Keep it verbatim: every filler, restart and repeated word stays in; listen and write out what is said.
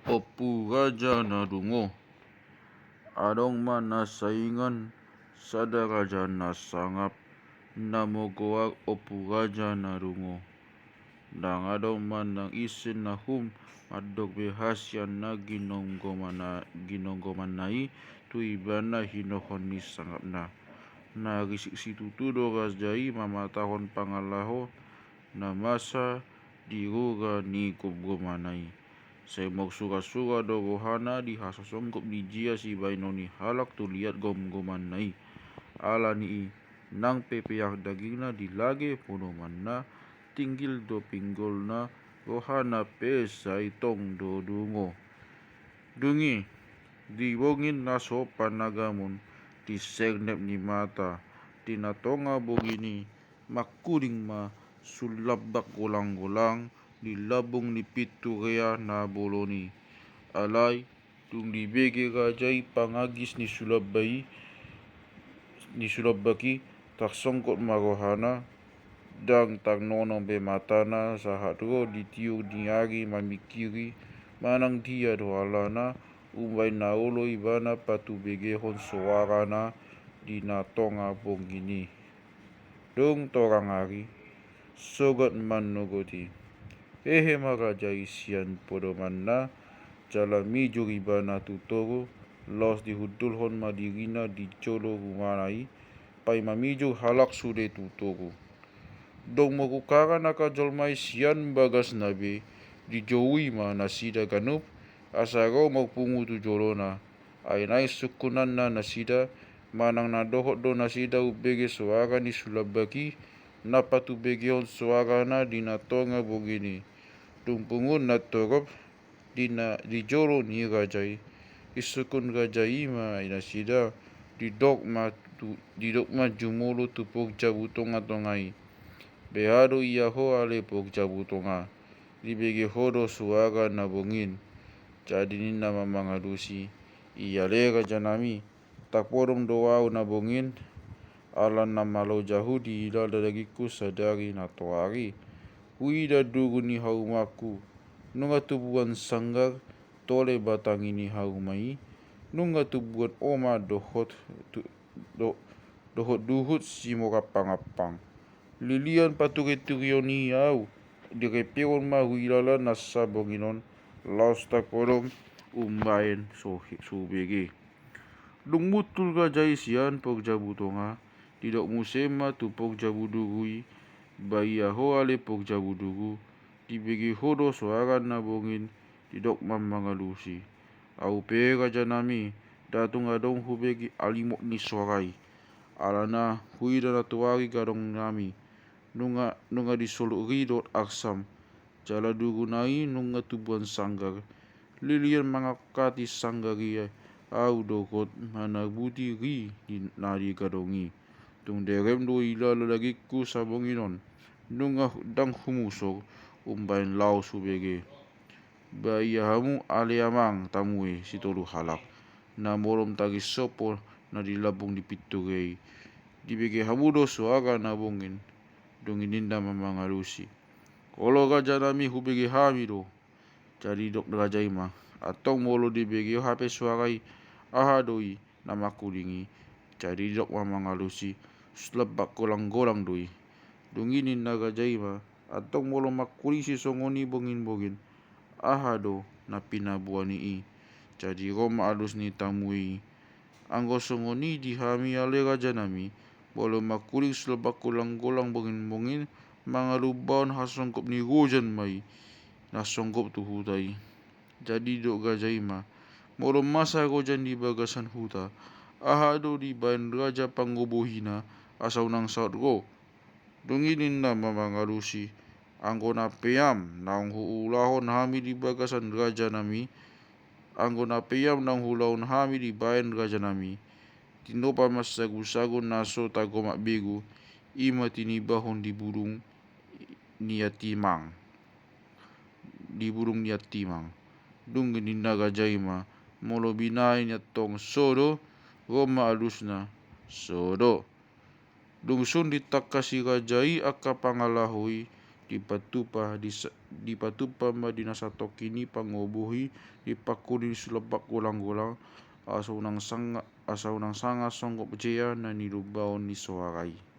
Ompu Raja Nadungo. Adong ma na saingan, sada raja na sangap, na magoar Ompu Raja Nadungo. Ndang adong ma nang ise na hum mandok be hasian na ginonggomanna, ginonggomanna i tu ibana hinohon ni sangapna. Na risik situtu do raja i mamatahon pangalaho na masa di rura ni gomgomanna i. Sai marsura-sura do rohana di hasasonggop ni jia sibaenon ni halak tu liat gomgomanna i. Alani i, nang pe peak dagingna di lage podomanna, tinggil do pinggolna, rohana pe sai tong do dungo. Dung i, di bongin na so panagamon, di sernep ni mata, di na tonga bongin i, mangkuling ma sulambak golang-golang di lambung ni pintu rea na bolon i. Alai, dung dibege raja i pangagis ni sulamba i, ni sulambak i, tarsonggot ma rohana, ndang tarnono be matana sahat ro di tiur ni ari mamingkiri manang dia do alana, umbaen na olo ibana patubegehon soarana di na tonga bongin i. Dung torang ari, sogot manogot i. Hehe ma raja i sian podomanna, jala mijur ibana tu toru, laos dihundulhon ma dirina di jolo rumana i, paima mijur halak sude tu toru. Dung marukaran angka jolma i sian bagasna be, dijoui ma nasida ganup, asa ro marpungu tu jolona. Ai naeng sungkunanna nasida, manang na dohot do nasida umbege soara ni sulambak i, na patubegehon soarana di na tonga bongin i. Dung pungu na torop di na, di jolo ni raja i, disungkun raja i ma nasida, didok ma tu, didok ma jumolo tu pogjabu tonga-tonga i. Beha do ia ho ale pogjabu tonga, dibege ho do soara na bongin. Jadi ninna ma mangalusi, ia ale rajanami, tapodom do ahu na bongin, ala na malo jahu diila dagingku sadari na toari. Huida dugu ni haumangku, nunga tubuan sanggar, tole batangi ni hauma i, nunga tubuan oma dohot tu, do, dohot duhut simorampang-ampang. Lilian paturi-turion i ahu, direpeon ma huilala na sabongin on, laos tapodom umbaen so, so hubege. Dung muntul raja i sian pogjabu tonga, didok muse ma tu pogjabu dugu i, ba ia ho ale pogjabu dugu, dibege ho do soara na bongin, didok ma mangalusi. Ahu pe rajanami, nda tung adong hubege alimot ni soara i. Alana huida na toari gadongnami, nunga, nunga disoluk ri dohot arsam. Jala duguna i nunga tubuan sanggar. Lilian mangangkati sanggar i ahu dohot manabuti ri di, na di gadong i. Tung derem do ilala dagingku sabongin on. Nunga ndang humusor umbaen laos hubege. Ba ia hamu ale amang tamue sitolu halak, na modom tarinsopo na di lambung ni pintu rea i. Dibege hamu do soara na bongin. Dung i ninna ma mangalusi. Olo rajanami hubege hami do. Jadi didok raja i ma. Antong molo dibege ho hape soara i, aha do i na mangkuling i. Jadi didok ma mangalusi. Sulambak golang-golang do i. Dung i ninna raja i ma. Antong molo mangkuling sisongon i bongin-bongin, aha do na pinaboa ni i. Jadi ro ma alus ni tamue i. Anggo songon i di hami ale rajanami, molo mangkuling sulambak golang-golang bongin-bongin, mangalumbaon hasonggop ni rojan ma i, na songgop tu huta i. Jadi didok raja i ma, molo masa rojan di bagasan huta, aha do dibaen raja panggobohina, asa unang saut ro. Dung i ninna ma mangalusi, anggo na peam naung huulahon hami di bagasan rajanami, anggo na peam naung huulahon hami dibaen rajanami, tinopa ma sagu-sagu na so tagomak begu, i ma tinibahon di budung ni atimang. Di budung ni atimang. Dung i ninna raja i ma, molo binaen i antong so do, ro ma alusna, so do. Dung sun ditangkasi raja i angka pangalaho i, dipatupa di, dipatupa ma di na satongkin i pangobohi, dipangkuni silombak golang-golang, asa unang sanga, asa unang sanga songgop jea na nilumbaon ni soara i.